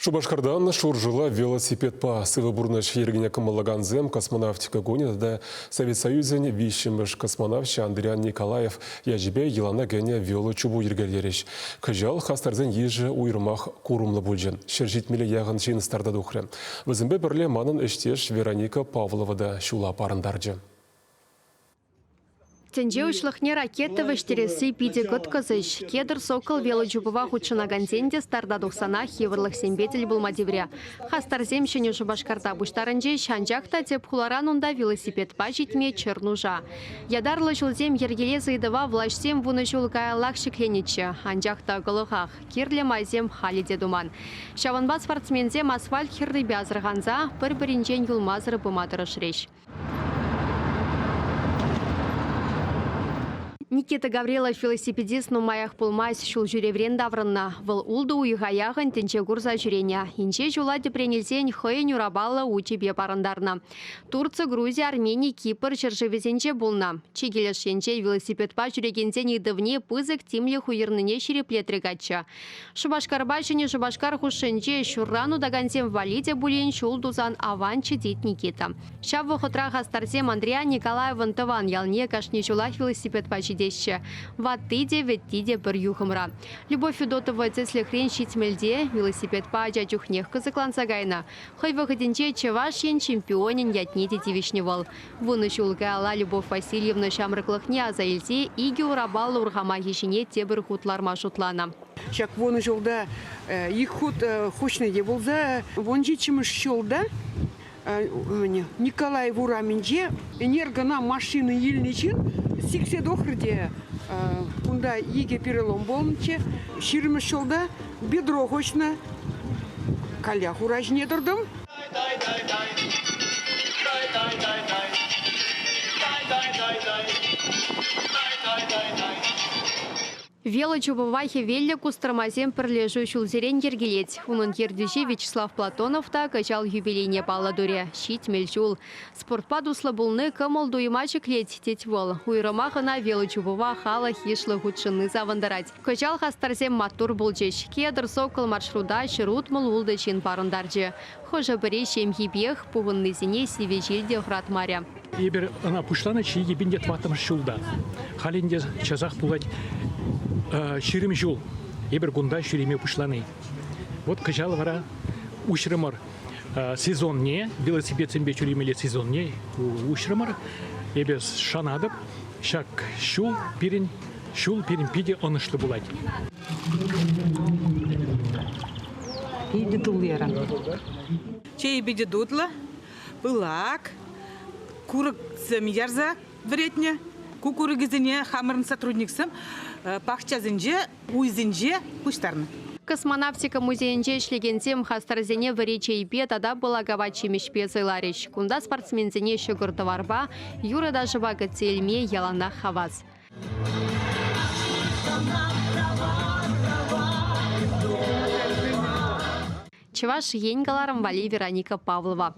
Шупашкартан Шуршӑла велосипедпа сывӑ пурнӑҫ йӗркине кӑмӑллакансем космонавтика кунӗ тата Совет Союзӗн виҫҫӗмӗш космонавчӗ Андриян Николаев ячӗпе йӑлана кӗнӗ велочупу йӗркелерӗҫ. Кӑҫал хастарсен йышӗ уйрӑмах курӑмлӑ пулчӗ. 170 яхӑн ҫын старта тухрӗ. Вӗсемпе пӗрле манӑн ӗҫтеш Вероника Павлова та ҫула парӑнтарчӗ. Тӗнче уҫлӑхне ракета вӗҫтересси питӗ кӑткӑс ӗҫ. Кедр Сокол велочупӑва хутшӑнакансен те старта тухсанах йывӑрлӑхсемпе тӗл пулма тиврӗ. Хастарсем Ҫӗнӗ Шупашкарта пуҫтарӑнчӗҫ, анчах та тӗп хуларан унта велосипедпа ҫитме чӗр нуша. Ятарлӑ ҫулсем йӗркелес ыйтӑва влаҫсем вунӑ ҫул каяллах ҫӗкленӗччӗ, анчах та кӑлӑхах, кирлӗ майсем халӗ те туман. Ҫавӑнпа спортсменсем асфальт хӗррипе асӑрханса пӗр-пӗринчен юлмасӑр пыма тӑрӑшрӗҫ. Никита Гаврилов велосипедист нумаях пулмасть ҫул ҫӳреврен таврӑннӑ. Вӑл ултӑ уйӑха яхӑн тӗнче курса ҫӳренӗ. Инҫе ҫула тӗпрен илсен хӑйӗн урапаллӑ учӗпе парӑнтарнӑ. Турци, Грузи, Армени, Кипр ҫӗршывӗсенче пулнӑ. Чикӗ леш енче велосипедпа ҫӳрекенсен ыйтӑвне пысӑк тимлӗх уйӑрнине ҫирӗплетрӗ каччӑ. Шупашкарпа Ҫӗнӗ Шупашкар хушшинче ҫурран утакансем валли те пулин ҫул тусан аванччӗ, тет Никита. Ҫав вӑхӑтра хастарсем Андриян Николаевӑн тӑван ялне кашни ҫулах велосипедпа ҫитеҫҫӗ. Ватти те, вӗтти те пӗр юхӑмра. Любовь Федотова тӗслӗхрен ҫитмӗлте велосипедпа ача чухнех кӑсӑкланса кайнӑ. Хӑй вӑхӑтӗнче Чӑваш Ен чемпионӗн ятне те тивӗҫнӗ вӑл. Вунӑ ҫул каялла Любовь Васильевна ҫамрӑклӑхне аса илсе икӗ урапаллӑ урхамахӗ ҫине тепӗр хут ларма шутланӑ. Ҫак вунӑ ҫулта ик хут хуҫнӑ те пулса, вунҫиччӗмӗш ҫулта Николаев урамӗнче ӗнер кӑна машина илнӗ ҫын сиксе тухрӗ те кунта икӗ перелом пулнӑччӗ. Ҫирӗммӗш ҫулта бедро хуҫнӑ. Каллех ура ҫине тӑртӑм. Велочупӑва хӗвеллӗ кустӑрмасем пӗрлешӳ ҫулсерен йӗркелет. Унӑн ертӳҫи Вячеслав Платонов та кӑҫал юбилейне паллӑ турӗ. 70 ҫул. Спортпа туслӑ пулни кӑмӑл-туйӑма ҫӗклет, тет вӑл. Уйрӑмах ӑна велочупӑва халӑх йышлӑ хутшӑнни савӑнтарать. Кӑҫал хастарсем маттур пулчӗҫ. Кедр Сокол маршрута 160 ултӑ ҫын парӑнтарчӗ. Хӑшӗ-пӗри ҫемйипех пухӑннисене сивӗ ҫил те хӑратмарӗ. Эпир ӑна пуҫланӑччӗ 2004 ҫулта. Халь ӗнтӗ часах пулать 20 ҫул эпир кунта ҫӳреме пуҫлани. Вот кӑҫал вара уҫрӑмӑр сезонне, велосипедсемпе ҫӳремелли сезонне уҫрӑмӑр. Эпӗ шанатӑп, ҫак ҫул пирӗн ҫул пирӗн питӗ ӑнӑҫлӑ пулать. Питӗ туллерӗм. Чейӗ питӗ тутлӑ, пылак, курӑксем ярса вӗретнӗ. Ку курӑкӗсене хамӑрӑн сотрудниксем пахчасенче, уйсенче пуҫтарнӑ. Космонавтика музейӗнче ӗҫлекенсем хастарсене вӗри чейпе тата пылак ҫимӗҫпе сӑйларӗҫ. Кунта спортсменсене ҫӑкӑр-тӑварпа, юрӑ-ташӑпа кӗтсе илме яланах хавас. Чӑваш Ен кӑларӑм валли Вероника Павлова.